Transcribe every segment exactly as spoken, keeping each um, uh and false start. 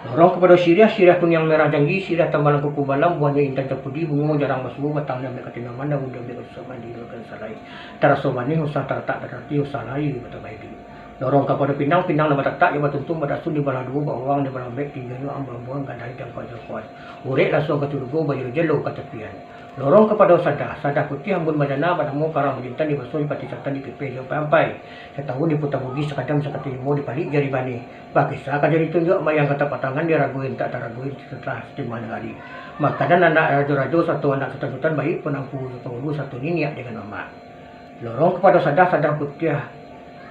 Lorong kapado siriah, siriah kuniang merah janji, siriah tambalang kuku balam, buahnyo intan capudi, bungo jarang basuo, batangnyo ambek katanaman, daun ambek kasusahan, di makan salai. Taraso manih, usah taratak badati, usah lai batambahi duit. Lorong kapado pinang, pinang nan batatak, jo batuntuang, badasun dibalah duo, bawang dibalah ambek, tingginyo ambuang-ambuang, gadai jangkau-jangkauan. Urek lasuang ka curugo, bajelo-jelo ka tapian. Lorong kapado sadah, sadah putiah ambun bajana, banamo karang bajintan, dibasuah dipatih santan, dipipeh jo ampai-ampai. Satahun diputa bugih, sakadam sakatimo, dipalik jari banih. Bakisa ka jari tunjuak, mayang ka tapak tangan, dirago intak tarago, satalah satimah nagari. Makanan anak rajo-rajo, sato anak sutan-sutan, baiak panangku jo pangulu, sato niniak dengan mamak. Lorong kapado sadah, sadah putiah.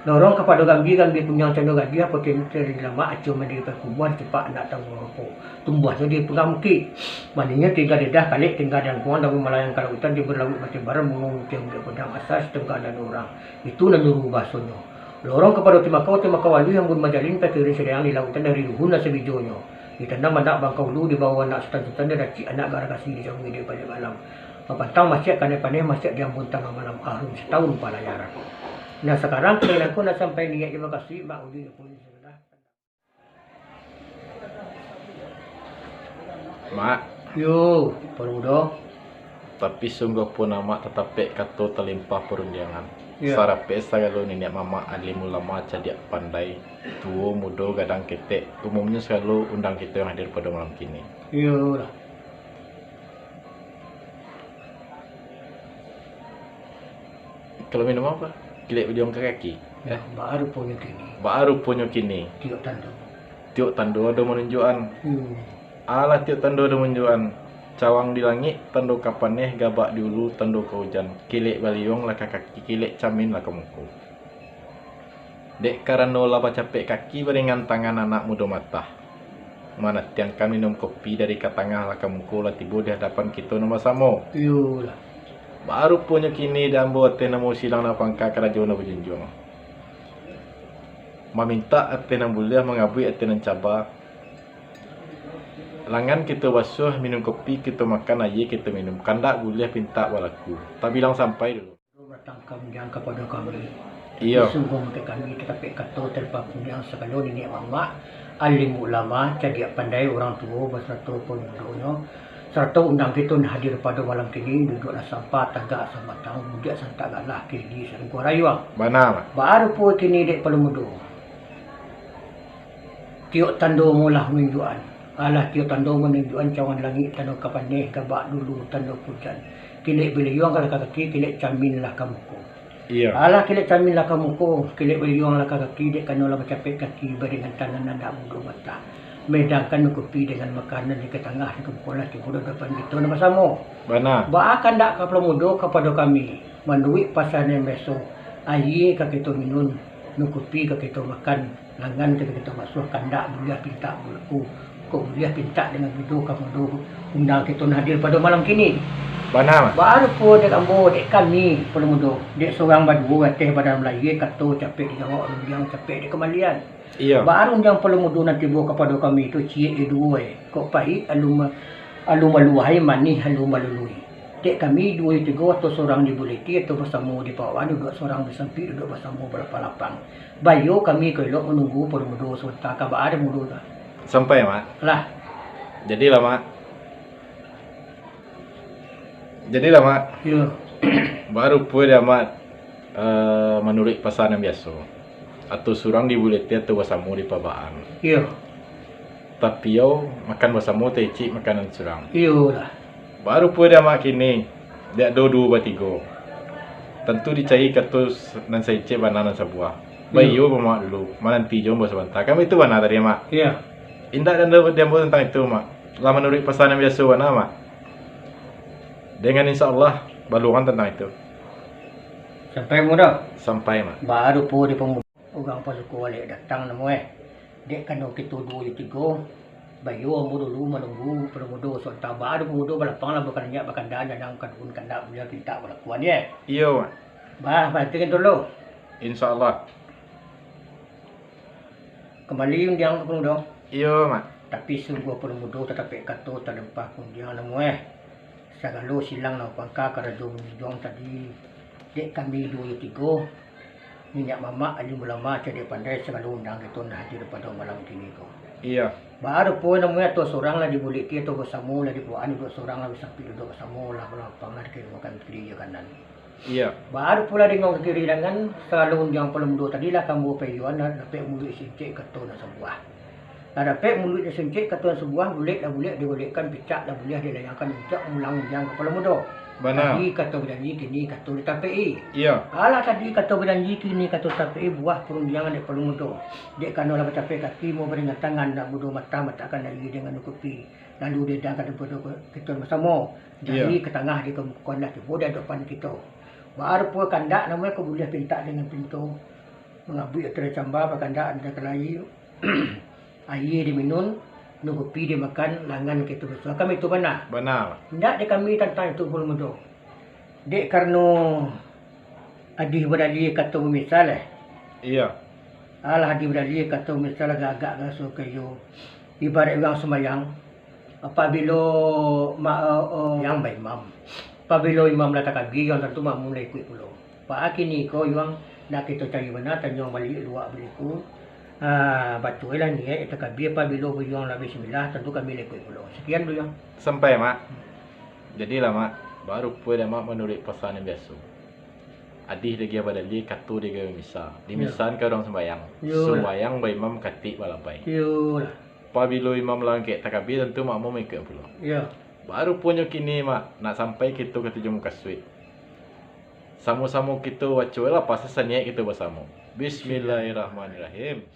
Lorong kapado gambia, gambia kuniang cando gadiah, putiah dari lamak, acua mandi di pakubuan, cupak anak tangguang angko. Tumbuahnyo di panggang bukik. Manihnyo tingga di lidah, kalek tingga di lengkuang, daun malayang ka lautan, di lauik batibaran, bungo mutiang buliak podang, asa satungga dano urang. Itu nan nyuruah basonyo. Lorong kapado timakau, timakau aluih, ambun bajalin, pakirin sadayang di lautan, dari luhun lah sabijonyo. Ditanam anak bangkau ulu, dibawo anak sutan-sutan, diracik anak garagasi, dijaungi di baliak balam. Bapantang masiak kanai paneh, masiak di ambun tangah malam, arum satahun palayaran. Nah, sakarang kalian angko nak sampai niaik jo bakasuik, Mak Udi jo pun sudah. Mak. Yo, Palo Mudo. Tapi sungguah pun amak tatapek kato talimpah parundiangan. Yo. Sarapek sagalo niniak mamak alim ulama cadiak pandai, tuo mudo gadang ketek, umumnyo sagalo undang kito yang hadir pado malam kini. Iyolah. Kalau minum apa? Kilek baliuang ka kaki. Ya, baa ruponyo kini. Baa ruponyo kini. Tiok tando. Tiok tando ado manunjuakan. Hmm. Alah, tiok tando ado manunjuakan. Cawang di langik, tando ka paneh, gabak di ulu, tando ka ujan. Kilek baliuang lah ka kaki, kilek camin lah ka muko. Dek karano lah bacapek kaki baringan tangan anak mudo matah. Manatiangkan minum kopi dari ka tangah lah ka muko lah tibo di hadapan kito nan basamo. Iyolah. Baa ruponyo kini di ambo ateh namo silang nan bapangka karajo nan bajunjuang. Mamintak ateh nan buliah, mangabuik ateh nan caba. Langan kito basuah, minum kopi kito makan, aia kito minum. Kandak buliah pintak balaku. Tabilang sampai dulu. Datang ka undiang kapado kami. Iyo. Sungguah untuak kami tatapek kato talimpah parundiangan sagalo niniak mamak, alim ulama, cadiak pandai, urang tuo, basarato pamudonyo, sarato undang kito nan hadir pado malam kini, duduaklah sampa tagak sabatang, budiak santak galah, kiri saringkuang rayuang. Bana, Mak. Baa rupo kini dek Palo Mudo. Tiok tando molah manunjuakan. Alah, tiok tando manunjuakan, cawang langik tando ka paneh, gabak di ulu tando ka ujan. Kilek baliuang lah ka kaki, kilek camin lah ka muko. Iyo. Alah, kilek camin lah ka muko, kilek baliuang lah ka kaki, dek karano lah bacapek kaki baringan tangan anak mudo matah. Maidangkan minum kopi dengan makanan di ka tangah, di ka muko lah tibo di hadapan kito nan basamo. Bana. Baa kandak Palo Mudo kapado kami, manuruik pasan nan biaso, aia ka kito minum, minum kopi ka kito makan, langan ka kito basuah, kandak buliah pintak balaku, kok buliah pintak dengan bido ka mudo undang kito nan hadir pado malam kini. Bana, Mak. Baa rupo dek ambo, dek kami, Palo Mudo, dek surang baduo ateh badan lahia, kato capek dijawab, rundiang capek dikambalian. Iyo. Baa rundiang Palo Mudo nan tibo kapado kami tu, ciek jo duo, eh, kok pahik alun ma-, alun maluah, manih alun malului. Dek kami duo jo tigo, atau surang di buleti, atau basamo di pawakan, duduak surang di sampik, duduak basamo balapang-lapang. Baiyo kami ka elok manunggu Palo Mudo sabanta, ka baa dek Mudo tu. Sampai, Mak? Lah. Jadilah, Mak. Jadilah, Mak. Iyo. Baa rupo dek Amak, eh, manuruik pasan nan biaso. Atau surang di buleti atau basamo di pawakan. Iyo. Tapi yo makan basamo, taicik makanan surang. Iyolah. Baa rupo dek Amak kini, dek ado duo batigo. Tantu dicari kato s-, nan saicek bana nan sabuah. Iyo. Baiyo Amak dulu, mananti jo ambo sabanta. Kan baitu bana tadi, Mak? Iyo. Indak ado diambo tantang itu, Mak. Lah manuruik pasan nan biaso bana, Mak. Dengan insya Allah, baluangan tantang itu. Sampai, Mudo? Sampai, Mak. Baa rupo dek pamudo. Urang pasuko alek datang namo, eh. Dek karano kito duo jo tigo, baiyo ambo dulu manunggu Palo Mudo sabanta. Baa dek Palo Mudo balapang lah, bakaniak bakanda, janang kaduan kandak buliah pintak balakuan, ye. Iyo, Mak. Bah, bantuan dulu. Insya Allah. Kambali undiang ka Palo Mudo. Iyo, Mak. Tapi sungguah Palo Mudo tatapek kato, talempah ka undiang namo, eh. Sagalo silang nan bapangka karajo manjunjuang tadi, dek kami duo jo tigo, niniak mamak, alim ulama, cadiak pandai, sagalo undang kito nan hadir pado malam kini ko. Iyo. Baru pun namuah atau surang lah dibuliki atau basamo lah dibuakan, duduak surang lah, basampik duduak basamo lah, malapang lah dikiri makan kiri jo kanan. Iyo. Baru pulo dingong ka kiri dangan, salun undiang kapalo mudo tadi lah kambuah paiyoan, lah dapek muluik sincik kato nan sabuah. Lah dapek muluik nan sincik kato nan sabuah, bulek lah bulek digolekkan, picak lah buliah dilayangkan, untuak mulang undiang kapalo mudo. Bana. Tadi kato bajanji, kini kato ditapek-i. Iyo. Alah tadi kato bajanji, kini kato ditapek-i, buah parundiangan dek kapalo mudo. Dek karano lah bacapek kaki, mau baringan tangan, nak mudo matah matakkan aia dengan kupi. Lalu diadangkan kapado kito basamo. Iyo. Dari ka tangah di kamukoan lah tibo di adopan kito. Baru pulo kandak namuah ka buliah pintak dengan pinto. Mangabuik ateh camba, bakandak ado ka lai. Aia diminun, nan kupi dimakan, langan kito basuah. Kan itu bana? Bana. Indak di kami tantang itu pun mudo. Dek karano adih badalia kato bamisal, eh. Iyo. Alah adih badalia kato bamisal, agak-agak raso kayo. Ibarat urang sumbayang, apabilo ma-, eh, eh, yang baimam. Apabilo imam lah takabia, yang tantu makmum lah ikuik pulo. Baa kini ko, Yuang, nak kito cari bana, tanyo baliak luak baliku. Ah, batua lah niaik takabia, apabilo Yuang lah bismillah, tantu kami lah ikuik pulo. Sakian dulu, Yuang. Sampai, Mak. Jadilah, Mak, baru pulo dek Mak manuruik pasan nan biaso. Adih diagiah badalia, kato diagiah bamisal. Yo. Dimisalkan urang sumbayang. Yo lah. Sumbayang baimam katik balabai. Yo lah. Apabilo imam lah angkek takabia, tantu makmum ikuik pulo. Yo. Baru punyo kini, Mak, nak sampai kito ka tujuah mukasuik. Samo-samo kito baco lah, pasti saniaik kito basamo. Bismillahirrahmanirrahim.